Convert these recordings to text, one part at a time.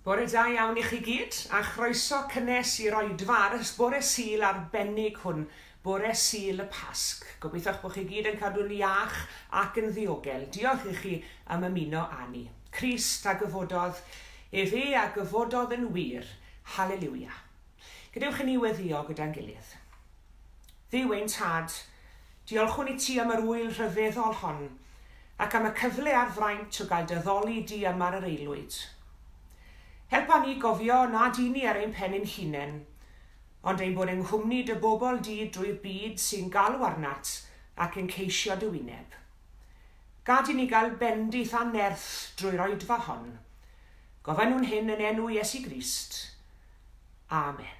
Bore da iawn i chi gyd, a chroeso cynnes i'r oedfa ar y bore Sul arbennig hwn, bore Sul y Pasg. Gobeithio'ch bod chi gyd yn cadw'n iach ac yn ddiogel. Diolch i chi am ymuno â ni. Crist a gyfododd, efe a gyfododd yn wir. Haleliwia. Gadewch i ni weddïo gyda'n gilydd. Dduw ein Tad, diolchwn i ti am yr ŵyl rhyfeddol hon, ac am y cyfle a'r fraint o gael dy addoli di yma ar yr aelwyd. Helpa ni gofio nad i ni ar ein pen ein hunain, ond ein bod yng nghwmni dy bobl di drwy'r byd sy'n galw arnat ac yn ceisio dy wyneb. Gad i ni gael bendith a nerth drwy'r oedfa hon. Gofynnwn hyn yn enw Iesu Grist. Amen.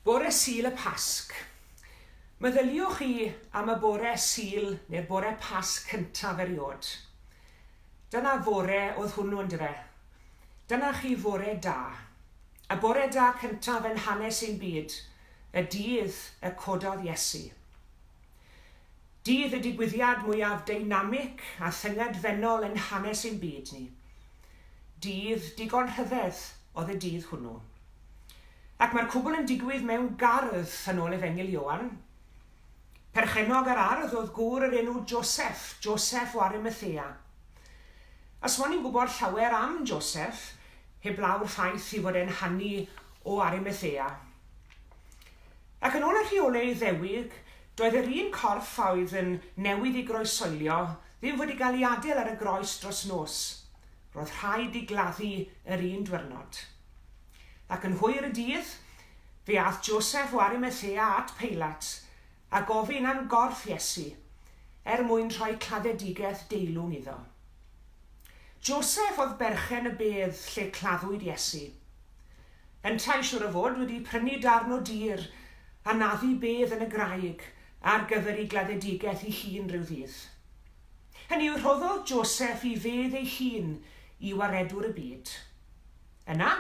Bore Sul y Pasg. Meddyliwch chi am y bore Sul neu'r bore Pasg cyntaf eriod. Dyna fore oedd hwnnw yndyfe? Dyna chi fore da. Y bore da cyntaf yn hanes ein byd, y dydd y cododd Iesu. Dydd y digwyddiad mwyaf deinamig a thyngedfennol yn hanes ein byd ni. Dydd digon rhyfedd oedd y dydd hwnnw. Ac mae'r cwbl yn digwydd mewn gardd, yn ôl Efengyl Ioan. Perchennog yr ardd oedd gŵr yr enw Joseph, Joseph o Arimathea. A smo ni'n gwybod llawer am Joseph, heblaw'r ffaith i fod e'n hanu o Arimathea. Ac yn ôl y rheolau Iddewig, doedd yr un corff a oedd yn newydd i groesoelio ddim fod i gael ei adael ar y groes dros nos. Roedd rhaid i gladdu yr un dwyrnod. Ac yn hwyr y dydd, fe ath Joseph o Arimathea at Peilat a gofyn am gorff Iesu, er mwyn rhoi claddedigaeth deilwng iddo. Joseph oedd berchen y bedd lle claddwyd Iesu. Yntau, siwr o fod, wedi prynu darn o dir a naddu bedd yn y graig ar gyfer ei gladdedigaeth ei hun rhyw ddydd. Hynny yw, rhoddodd Joseph ei fedd ei hun i waredwr y byd. Yna,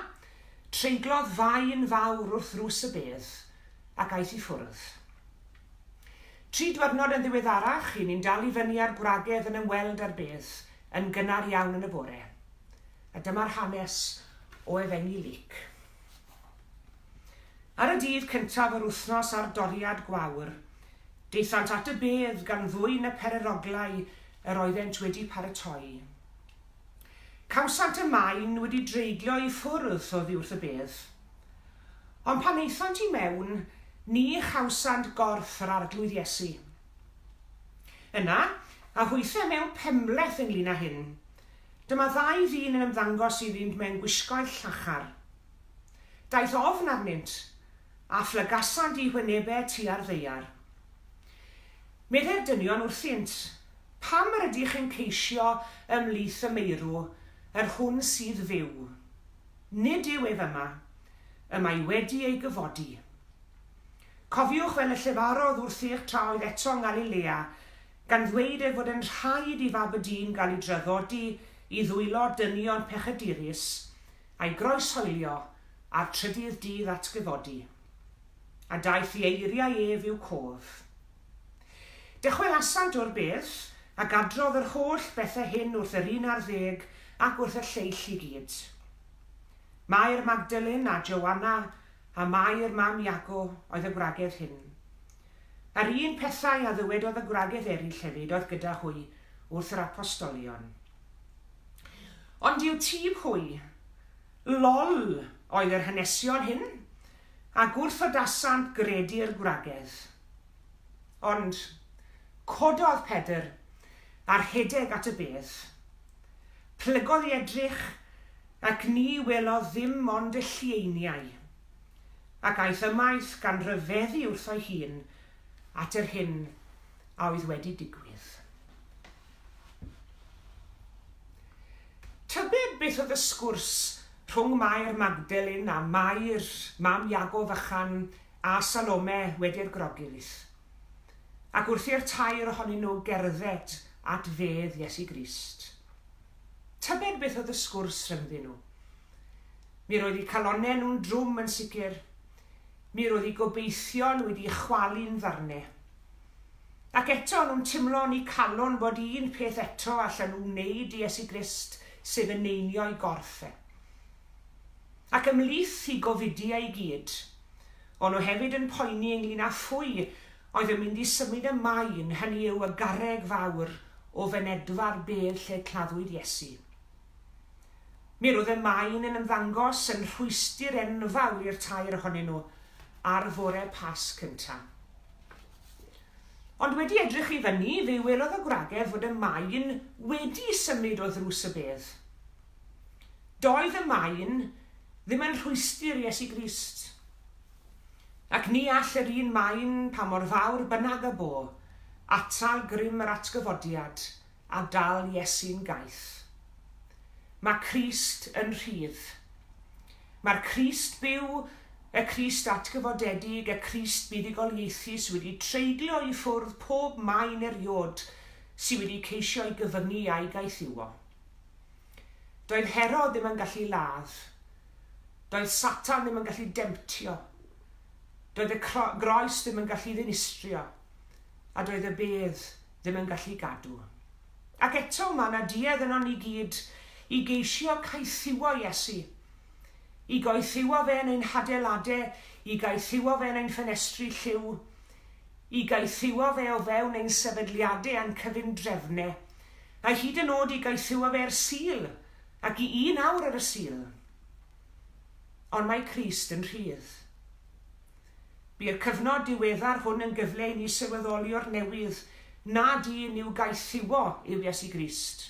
treiglodd faen fawr wrth ddrws y bedd, ac aeth i ffwrdd. Tri dwyrnod yn ddiweddarach, 'y ni'n dal i fyny â'r gwragedd yn ymweld â'r bedd, yn gynnar iawn yn y bore. A dyma'r hanes o Efengyl Luc. Ar y dydd cyntaf o'r wythnos ar doriad gwawr, daethant at y bedd gan ddwyn y pereroglau yr oeddent wedi paratoi. Cawsant y maen wedi dreiglo i ffwrdd oddi wrth y bedd. Ond pan aethant i mewn, ni chawsant gorff yr Arglwydd Iesu. Yna, a hwythau mewn penbleth ynglŷn â hyn, dyma ddau ddyn yn ymddangos iddynt mewn gwisgoedd llachar. Daeth ofn arnynt, a phlygasant eu hwynebau tua'r ddaear. Meddai'r dynion wrthynt, Pam yr ydych yn ceisio ymhlith y meirw yr hwn sydd fyw? Nid yw ef yma. Y mae wedi ei gyfodi. Cofiwch fel y llefarodd wrthych tra oedd eto yng Ngalilea, gan ddweud ei fod yn rhaid i Fab y Dyn gael ei draddodi i ddwylo dynion pechadurus, a'i groeshoelio, a'r trydydd dydd atgyfodi. A daeth i eiriau ef i'w cof. Dychwelasant o'r bedd, ac adrodd yr holl bethau hyn wrth yr un ar ddeg ac wrth y lleill i gyd. Mair Magdalene a Joanna a Mair mam Iago oedd y gwragedd hyn. A'r un pethau a ddywedodd y gwragedd eraill hefyd oedd gyda hwy wrth yr apostolion. Ond i'w tîm hwy, lol oedd yr hanesion hyn, a gwrthodasant gredu'r gwragedd. Ond cododd Pedr a rhedeg at y bedd. Plygodd i edrych, ac ni welodd ddim ond y llieiniau, ac aeth ymaith gan ryfeddu wrtho'i hun at yr hyn a oedd wedi digwydd. Tybed beth oedd y sgwrs rhwng Mair Magdalene a Mair, mam Iago Fychan, a Salome wedi'r grogilyth, ac wrth i'r tair ohonyn nhw gerdded at fedd Iesu Grist. Tybed beth oedd y sgwrs rhyngddyn nhw? Mi roedd eu calonnau nhw'n drwm yn sicr. Mi roedd eu gobeithion wedi chwalu'n ddarnau. Ac eto, nhw'n timlo yn eu calon bod un peth eto allan nhw wneud i Iesu Grist, sef eneinio'i gorff e. Ac ymhlith eu gofidiau i gyd, o'n nhw hefyd yn poeni ynglŷn â phwy oedd yn mynd i symud y maen, hynny yw y garreg fawr, o fynedfa'r bedd lle claddwyd Iesu. Mi roedd y maen yn ymddangos yn rhwystr enfawr i'r tair ohonyn nhw ar fore Pasg cynta. Ond wedi edrych i fyny, fe welodd y gwragedd fod y maen wedi symud o ddrws y bedd. Doedd y maen ddim yn rhwystr i Iesu Grist. Ac ni all yr un maen, pa mor fawr bynnag y bo, atal grym yr atgyfodiad a dal Iesu'n gaeth. Mae Crist yn rhydd. Mae'r Crist byw, y Crist atgyfodedig, y Crist buddugoliaethus wedi treiglo i ffwrdd pob maen eriôd sy wedi ceisio'i gyfyngu a'i gaethiwo. Doedd Herod ddim yn gallu ladd. Doedd Satan ddim yn gallu demtio. Doedd y groes ddim yn gallu ddinistrio. A doedd y bedd ddim yn gallu gadw. Ac eto mae yna duedd ynon ni gyd i geisio caethiwo Iesu. I gaethiwo fe yn ein hadeiladau, i gaethiwo fe yn ein ffenestri lliw, i gaethiwo fe o fewn ein sefydliadau a'n cyfundrefnau, a hyd yn nod i gaethiwo fe ar Sul, ac i un awr ar y Sul. Ond mae Crist yn rhydd. Bu'r cyfnod diweddar hwn yn gyfle i ni sylweddoli o'r newydd nad un i'w gaethiwo yw Iesu Grist.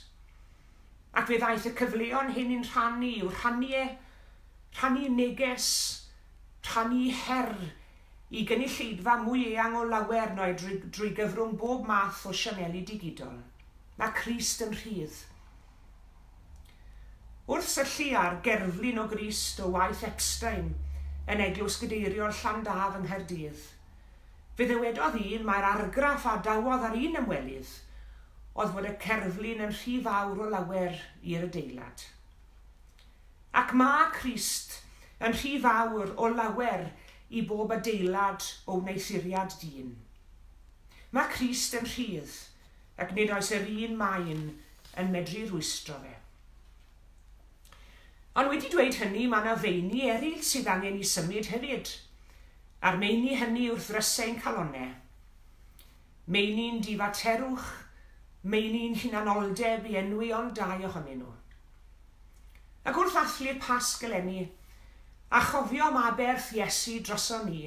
Ac fe ddaeth y cyfleon hyn i'n rhan i, i'w rhannu e, rhannu neges, rhannu her i gynulleidfa mwy eang o lawer na drwy, drwy gyfrwng bob math o sianeli digidol. Mae Crist yn rhydd. Wrth syllu ar gerflun o Grist o waith Epstein yn Eglwys Gadeiriol Llandaf yng Nghaerdydd, fe ddywedodd un mai'r argraff a adawodd ar un ymwelydd oedd fod y cerflun yn rhy fawr o lawer i'r adeilad. Ac mae Crist yn rhy fawr o lawer i bob adeilad o wneuthuriad dyn. Mae Crist yn rhydd, ac nid oes yr un maen yn medru rwystro fe. Ond wedi dweud hynny, mae yna feini eraill sydd angen i symud hefyd, a'r meini hynny wrth ddrysau ein calonnau. Meini'n difaterwch, meini'n hunanoldeb i enwi ond dau ohonyn nhw. Ac wrth ddathlu'r Pasg eleni, a chofio am aberth Iesu droson ni,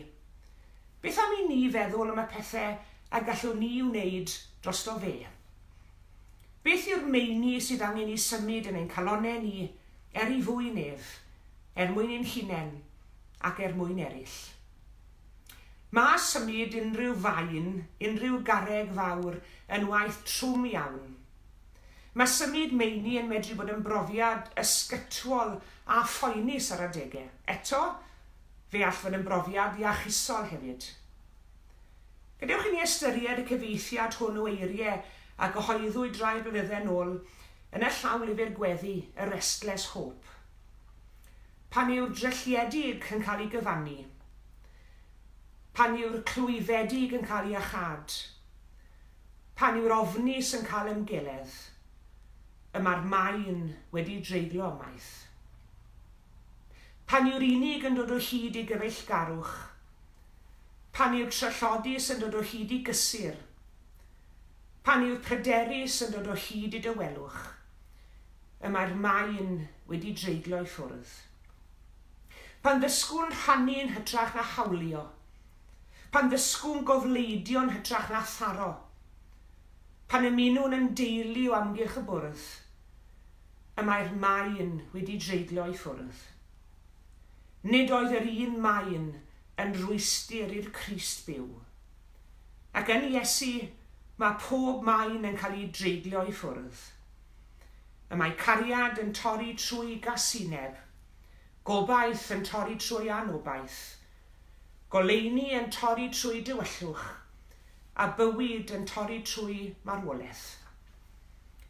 beth am i ni feddwl am y pethe a gallwn ni wneud drosto fe? Beth yw'r meini sydd angen i symud yn ein calonnau ni er i fwyn ef, er mwyn ein hunain ac er mwyn eraill? Mae symud unrhyw faen, unrhyw garreg fawr yn waith trwm iawn. Mae symud meini yn medru bod yn brofiad ysgytwol a phoenus ar adegau. Eto, Fe all fod yn brofiad iachusol hefyd. Gadewch i ni ystyried y cyfieithiad hwn o eiriau a gyhoeddwyd rai blynydde nôl yn y llawlyfr gweddi, A Restless Hope. Pan yw'r drylliedig yn cael ei gyfannu. Pan yw'r clwyfedig yn cael iachâd. Pan yw'r ofnus yn cael ymgeledd. Y mae'r maen wedi dreiglo ymaith. Pan yw'r unig yn dod o hyd i gyfeillgarwch. Pan yw'r trallodus yn dod o hyd i gysur. Pan yw'r pryderus yn dod o hyd i dawelwch. Y mae'r maen wedi dreiglo i ffwrdd. Pan ddysgwn rhannu yn hytrach na hawlio. Pan ddysgwn gofleidio yn hytrach na tharo. Pan ymunwn yn deulu o amgylch y bwrdd. Y mae'r maen wedi dreiglo i ffwrdd. Nid oedd yr un maen yn rwystr i'r Crist byw. Ac yn Iesu, mae pob maen yn cael ei dreiglo i ffwrdd. Y mae cariad yn torri trwy gasineb, gobaith yn torri trwy anobaith, goleuni yn torri trwy dywyllwch, a bywyd yn torri trwy marwolaeth.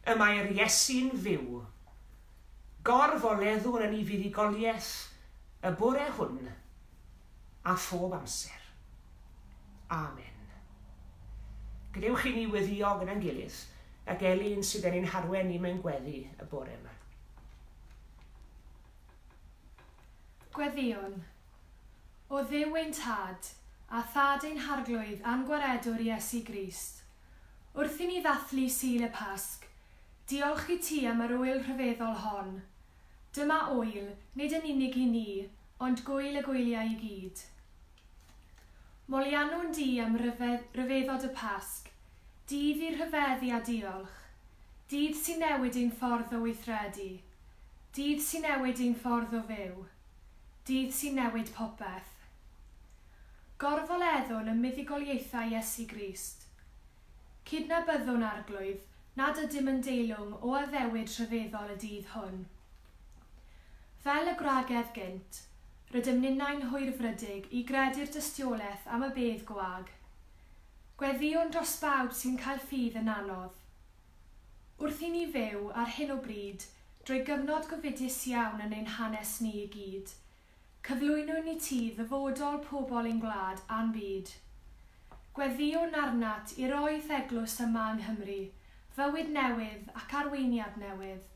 Y mae'r Iesu'n fyw. Gorfoleddwn yn ei fuddugoliaeth y bore hwn a phob amser. Amen. Gadewch i ni weddïo gyda'n gilydd, ac Elin sydd yn ein harwen ni mewn gweddi y bore yma. Gweddïwn. O Dduw ein Tad, a Thad ein Harglwydd a'n Gwaredwr Iesu Grist, wrth i ni ddathlu Sul y Pasg, diolch i ti am yr ŵyl rhyfeddol hon. Dyma ŵyl, nid yn unig i ni, ond gŵyl y gwyliau i gyd. Moliannwn di am ryfedd, ryfeddod y Pasg, dydd i rhyfeddu a diolch, dydd sy'n newid ein ffordd o weithredu, dydd sy'n newid ein ffordd o fyw, dydd sy'n newid popeth. Gorfoleddwn ym muddugoliaethau Iesu Grist. Cydnabyddwn, Arglwydd, nad ydym yn deilwng o addewid rhyfeddol y dydd hwn. Fel y gwragedd gynt, rydym ninnau'n hwyrfrydig i gredu'r dystiolaeth am y bedd gwag. Gweddïwn dros bawb sy'n cael ffydd yn anodd. Wrth i ni fyw, ar hyn o bryd, drwy gyfnod gofidus iawn yn ein hanes ni i gyd, cyflwynwn i ti ddyfodol pobl ein gwlad a'n byd. Gweddïwn arnat i roi'th eglwys yma yng Nghymru fywyd newydd ac arweiniad newydd,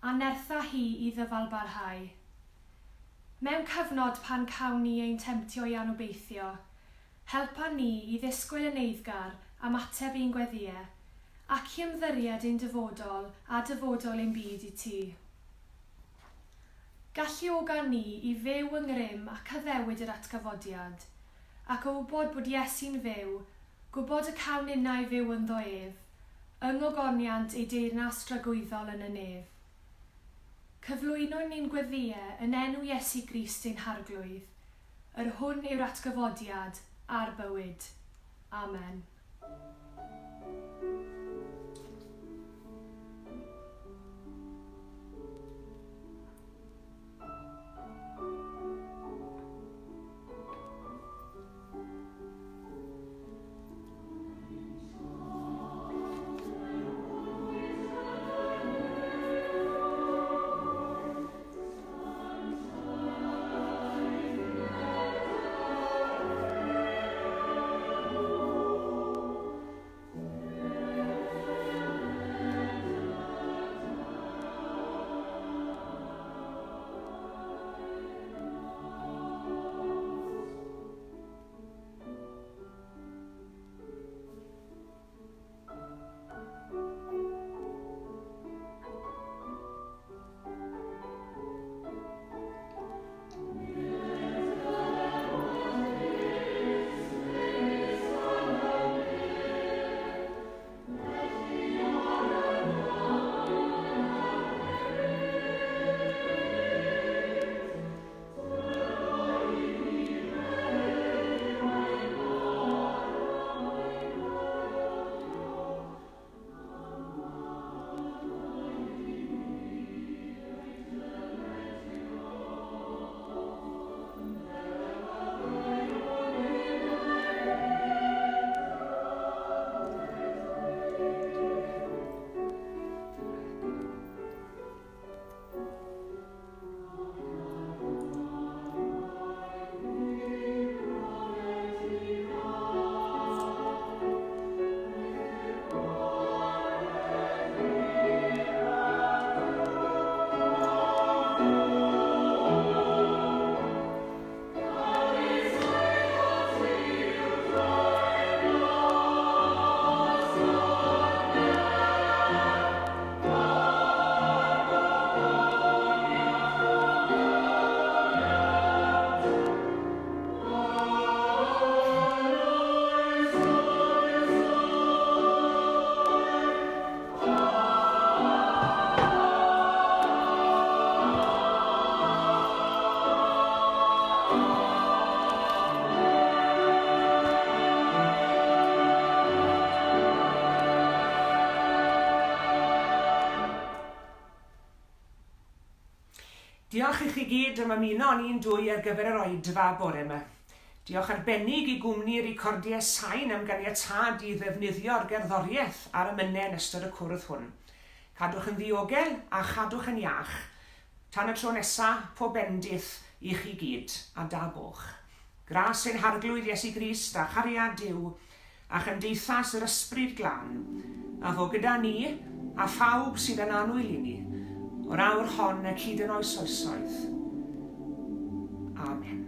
a nertha hi i ddyfalbarhau. Mewn cyfnod pan cawn ni ein temtio i anobeithio, helpa ni i ddisgwyl yn eiddgar am ateb i'n gweddïe, ac i ymddiried ein dyfodol a dyfodol ein byd i ti. Galluoga ni i fyw yng ngrym ac addewid yr atgyfodiad, ac o wybod bod Iesu'n fyw, gwybod y cawn ninnau fyw ynddo ef, yng ngogoniant ei deyrnas dragwyddol yn y nef. Cyflwynwn ni'n gweddïe yn enw Iesu Grist ein Harglwydd, yr hwn yw'r atgyfodiad a'r bywyd. Amen. Diolch i chi gyd am ymuno â ni'n dwy ar gyfer yr oedfa bore 'ma. Diolch arbennig i gwmni Recordiau Sain am ganiatâd i ddefnyddio'r gerddoriaeth a'r emynau yn ystod y cwrdd hwn. Cadwch yn ddiogel a chadwch yn iach. Tan y tro nesa, pob bendith i chi gyd, a da boch. Gras ein Harglwydd Iesu Grist a chariad Duw a chymdeithas yr Ysbryd Glân, a fo gyda ni a phawb sydd yn annwyl i ni, o'r awr hon ac hyd yn oes oesoedd. Amen.